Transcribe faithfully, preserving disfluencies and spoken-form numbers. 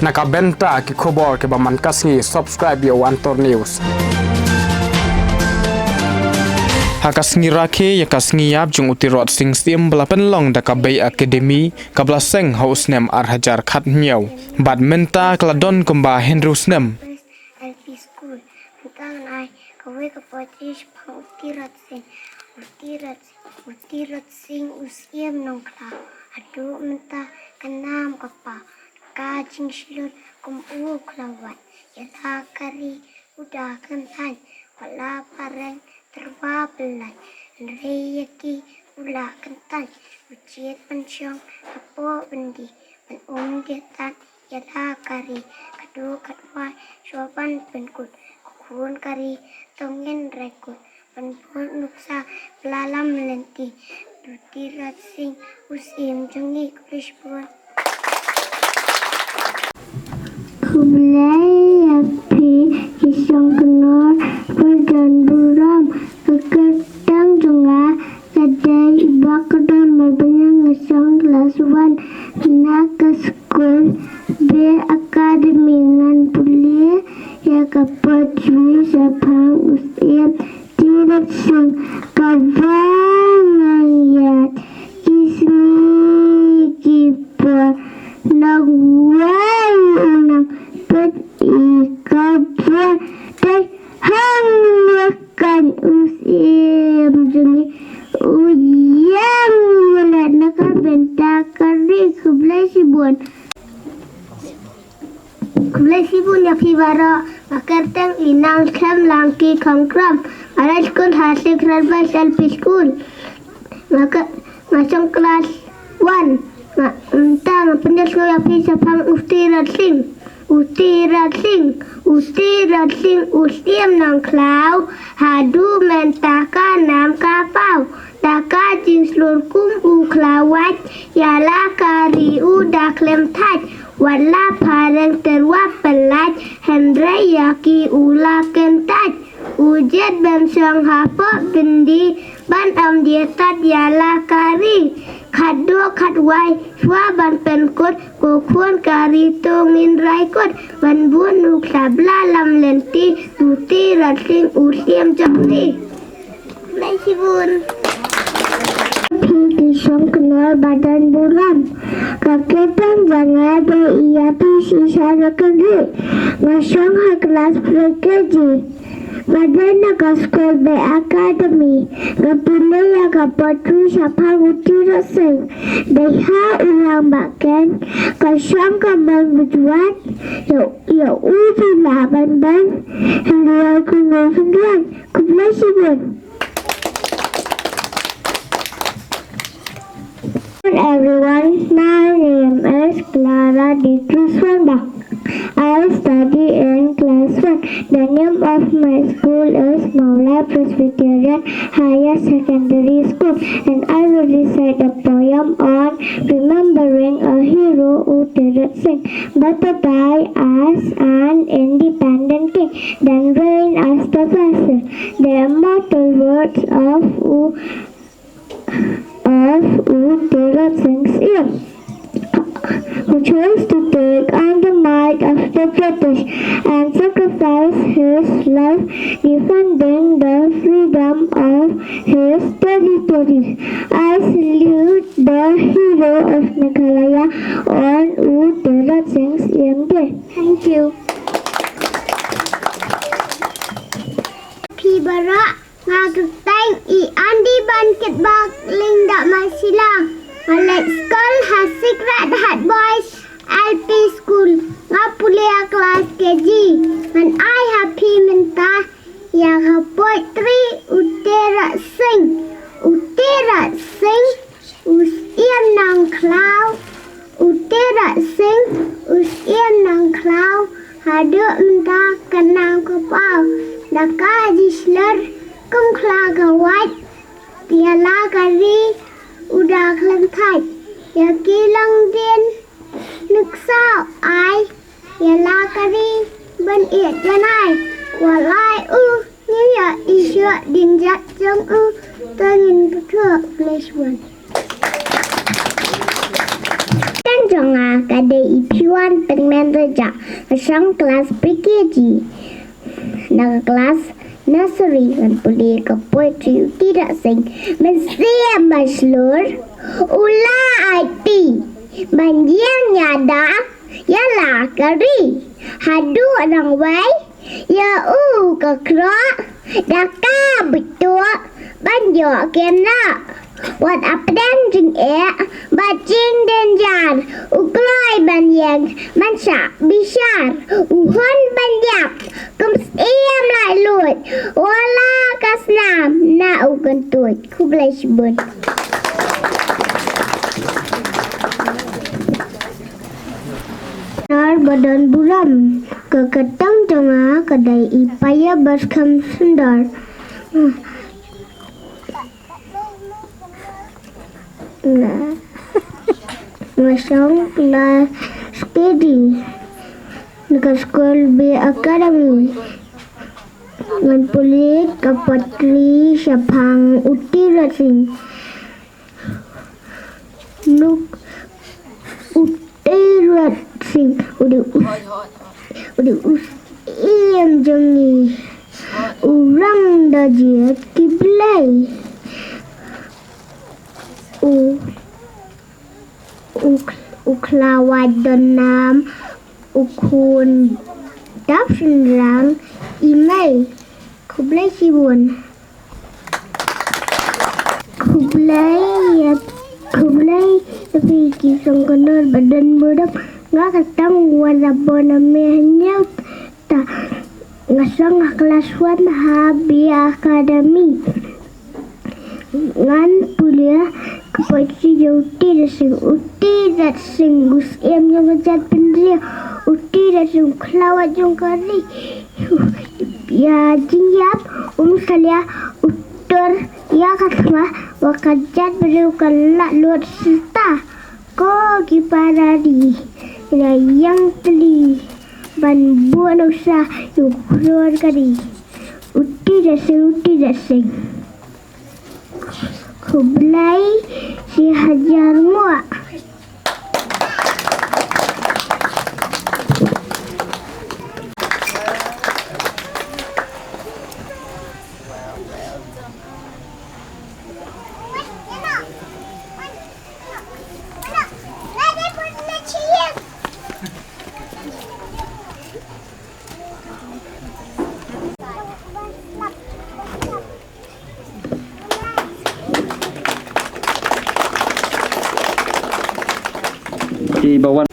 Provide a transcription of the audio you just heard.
Na ka bynta ki khubor kiba man ka sngi, subscribe ïa u Antor News. Ha ka sngi rakhe ïa ka sngi ïap jong u Tirot Sing Syiem ba la pynlong da ka Bay Academy, kaba la seng ha u snem ar hajar khathynñiew bad mynta ka la don kumba hynriew snem. L P School. Mynta ngan ai kawei ka poetry shaphang u Tirot Sing. U Tirot, u Tirot Sing u Syiem Nongkhlaw. Haduh mynta ka nam ka paw, ka jingshlur kum u khlawait. Ïa la ka ri u da khlem thait, wat la phareng tyrwa pyllait. Hynrei ïa ki u la kyntait, u jied ban shong hapoh byndi, ban um dier tad ïa la ka ri, khadduh khadwai shuwa ban pynkut. Ko khun ka ri to ngin rai kut, ban bud nuksa ba la lam lynti. U Tirot Sing u Syiem jong ngi. Khublei shibun. Khublei ïa phi ki shongknor, ba don burom. Ka kyrteng jong nga ka dei Bakdon Marbaniang, nga shong klas one na ka skul Bay Academy. Ngan pule ïa ka poetry shaphang u Syiem Tirot Sing. Kaba nang ïaid ki sngi ki por, nang wai u nang peit ïa ka bor. Dei hangno kan u Syiem jong ngi u ïeng ïaleh na ka bynta ka ri. Khublei shibun. Khublei shibun ïa phi baroh. Nga kyrteng i Nangkhlem Langki Khongkram. Nga dei skul ha Sikrat Base L P School. Nga ka, nga shong klas one. Nga, mynta nga pynïasngew ïa phi shaphang u Tirot Sing. U Tirot Sing, u Tirot Sing u Syiem Nongkhlaw. Haduh mynta ka nam ka paw, da ka jingshlur kum u khlawait. Ïa la ka ri u da khlem thait, wat la phareng tyrwa pyllait. Hynrei ïa ki u la kyntait, u jied ban shong hapoh byndi, ban um dier tad ïa la ka ri, khadduh khadwai shuwa ban pynkut. Ko khun ka ri to ngin rai kut, ban bud nuksa ba la lam lynti. U Tirot Sing u Syiem jong ngi. Khublei shibun. Phi ki shongknor ba don burom. Ka kyrteng jong nga dei Ïaphi Shisha Rykyrduh. Nga shong ha klas three K G. Nga dei na ka skul Bay Academy. Nga pule ïa ka poetry shaphang u Tirot Sing. Dei ha u Rangbah Ken, ka shong ka mon bajwat. Ïa, ïa u phi lah ban ban, hynrei ïa u kynnoh hynrei. Khublei shibun. Hello everyone, my name is Clara D. Kriswanda. I study in class one. The name of my school is Mawlai Presbyterian Higher Secondary School, and I will recite a poem on remembering a hero, U Tirot Sing, battered by us an independent king, then reigned as the first. The immortal words of U of U Tirot Sing Syiem, who chose to take on the might of the British and sacrifice his life defending the freedom of his territory. I salute the hero of Meghalaya on U Tirot Sing Syiem Day. Thank you. Phi baroh. Nga kyrteng i Andi Ban Kitbok Lyngdoh Mashilong. Nga leit skul ha Secret Heart Boys L P School. Nga pule ha klas K G. Ngan ai ha phi mynta ïa ka poetry U Tirot Sing. U Tirot Sing u Syiem Nongkhlaw, U Tirot Sing u Syiem Nongkhlaw, haduh mynta ka nam ka paw, da ka jingshlur kum u khlawait, ïa la ka ri u da khlem thait, ïa ki longdien nuksa u ai, ïa la ka ri ban ïeit janai, wat la u ñiew ïa i shuh dieng jait jong u, to ngin pyrkhat. Khublei shibun. Kyrteng jong nga ka Dei i Piwan Pynmen Rajah, ka shong klas pre-K G. Na ka klas nursery ngan pule ka poetry u Tirath Sing. Mynsiem ba shlur u la aiti ban ïeng ïada ïa la ka ri. Haduh nangwei ïa u ka khroh da ka bituh ban ïoh kynnoh. Wat hapdeng jingeh bad jingdynjar u kloi ban ïeng ban shah bishar, u hun ban ïap kum syiem laitluid, wat la ka snam na u kyntuid. Khublei shibun. Nar ba don burom, ka kyrteng jong nga ka dei i Paya Baskham Sundar. Nga, nga shong klas K G na ka skul Bay Academy. Ngan pule ka poetry shaphang u Tirath Sing. Nuk u Tirath Sing u dei u, u dei u syiem jong ngi. U rang da jied ki blei. U, u, u khlawait don nam, u khun dap shynrang i mei. Khublei shibun. Khublei ïa, khublei ïa phi ki sngewkynnoh ba don burom. Nga kyrteng Wara Boname Hynñiewta. Nga shong ha klas one ha Bay Academy. Ngan pule ka poetry jong u Tirath Sing. U Tirath Sing u syiem jong ka jaitbynriew. U Tirath Sing u khlawait jong ka ri. Ïa jingïap um salia, u tur ïa ka thma ba ka jaitbynriew ka lah lut shisha. Ko ki para ri, la ïeng tylli ban buh nuksa ïa u khun ka ri. U Tirath Sing, u Tirath Sing. Khublei shi hajar nguh. Ki ba wan.